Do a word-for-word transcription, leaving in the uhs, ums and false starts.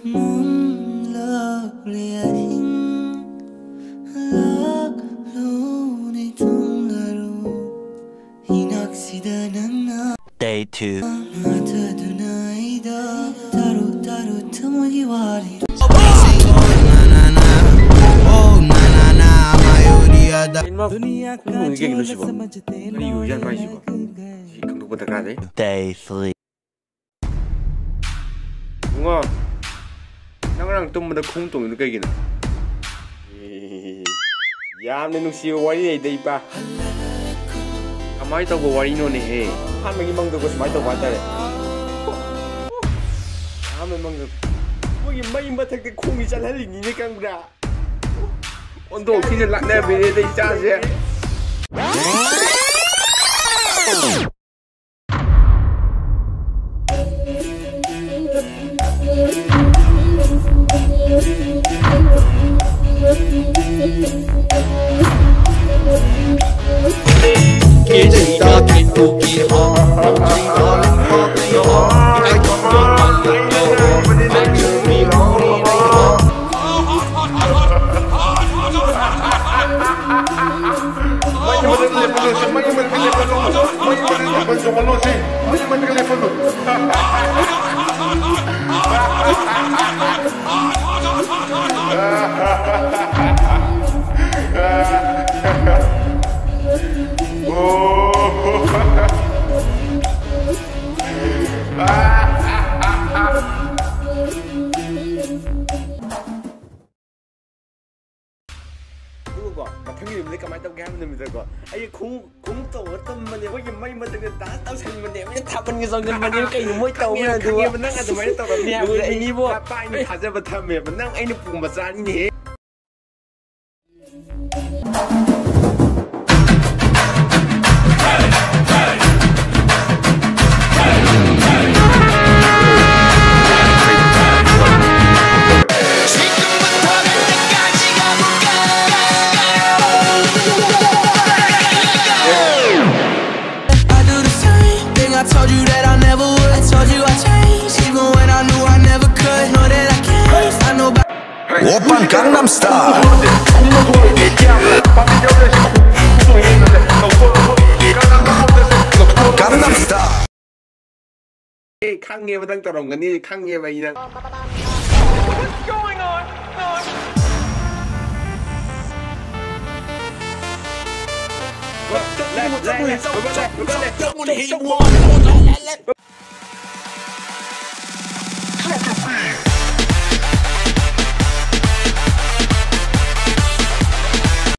ꯃꯝꯂꯛꯂꯦ ꯑꯍꯤꯡ, ꯂꯥꯛꯂꯣꯅꯦ ꯊꯨꯡꯂꯔꯨ, ꯏꯅꯥꯛꯁꯤꯗ ꯅꯪꯅ Day two. ꯃꯊꯗꯨꯅ ꯑꯩꯗ ꯇꯔꯨ ꯇꯔꯨ ꯊꯃꯣꯏꯒꯤ ꯋꯥꯔꯤ꯫ ꯏꯃꯥ, ꯈꯣꯡ ꯊꯣꯡꯉꯤ ꯀꯩꯒꯤꯅꯣ ꯁꯤꯕꯣ? ꯀꯔꯤ ꯑꯣꯏꯖꯥꯠꯅꯣ ꯍꯥꯏꯁꯤꯕꯣ? ꯁꯤ ꯈꯪꯗꯣꯛꯄ ꯗꯔꯀꯥꯔ ꯂꯩ꯫ Day three. ꯏꯕꯨꯡꯉꯣ, ꯅꯪ ꯉꯔꯥꯡ ꯇꯨꯝꯕꯗ ꯈꯣꯡ ꯇꯣꯡꯉꯤꯗꯨ ꯀꯩꯒꯤꯅꯣ? ꯌꯥꯝꯅ ꯅꯨꯡꯁꯤꯕ ꯋꯥꯔꯤ ꯂꯩꯗ, ꯏꯄꯥ꯫ ꯀꯃꯥꯏꯅ ꯇꯧꯕ ꯋꯥꯔꯤꯅꯣꯅꯦꯍꯦ? ꯑꯍꯥꯟꯕꯒꯤ ꯃꯪꯗꯀꯣ ꯁꯨꯃꯥꯏꯅ ꯇꯧꯕ ꯍꯥꯏꯇꯥꯔꯦ꯫ ꯑꯍꯥꯟꯕꯒꯤ ꯃꯪꯗ ꯃꯣꯏꯒꯤ ꯃꯩ ꯃꯊꯛꯇ ꯈꯣꯡꯁꯤ ꯆꯠꯍꯜꯂꯤꯅꯤꯅꯦ, ꯈꯪꯕ꯭ꯔꯥ? ꯑꯣꯟꯊꯣꯛ ꯊꯤꯅ ꯂꯥꯛꯅꯕꯤꯔꯦꯗ ꯏꯆꯥꯁꯦ꯫ ꯑꯗꯨꯒꯀꯣ, ꯃꯊꯪꯒꯤ ꯅꯨꯃꯤꯠꯇ ꯀꯃꯥꯏꯅ ꯇꯧꯒꯦ ꯍꯥꯏꯕ ꯅꯨꯃꯤꯠꯇꯀꯣ, ꯑꯩ ꯈꯣꯡꯎꯞ, ꯈꯣꯡꯎꯞ ꯇꯣꯡꯉꯒ ꯇꯨꯝꯕꯅꯦ, ꯑꯩꯈꯣꯏꯒꯤ ꯃꯩ ꯃꯊꯛꯇ dance ꯇꯧꯁꯟꯕꯅꯦ, ꯑꯩꯅ ꯊꯥꯕꯜꯒ ꯆꯣꯡꯁꯟꯕꯅꯦ, ꯀꯩꯅꯣ ꯃꯣꯏ ꯇꯧꯕ ꯈꯪꯉꯦꯕ, ꯌꯥꯗꯦꯕ? ꯈꯪꯉꯦꯕ, ꯅꯪ ꯑꯗꯨꯃꯥꯏꯅ ꯇꯧꯔꯝꯅꯤ ꯍꯥꯏꯕꯗꯨꯗ ꯑꯩ ꯅꯣꯛꯅꯤꯡꯉꯤꯕꯣ꯫ ꯅꯄꯥ ꯑꯩꯅ ꯊꯥꯖꯕ ꯊꯝꯃꯦꯕ, ꯅꯪ ꯑꯩꯅ ꯄꯨ ꯃꯆꯥꯅꯤꯅꯦꯍꯦ꯫ I do the same thing I told you that I never would. I told you I changed, even when I knew I never could. Know that Oppa Gangnam Style. Gangnam Style. ꯑꯦ, ꯈꯪꯉꯦꯕ ꯅꯪ ꯇꯧꯔꯝꯒꯅꯤ, ꯈꯪꯉꯦꯕ ꯑꯩ ꯅꯪ꯫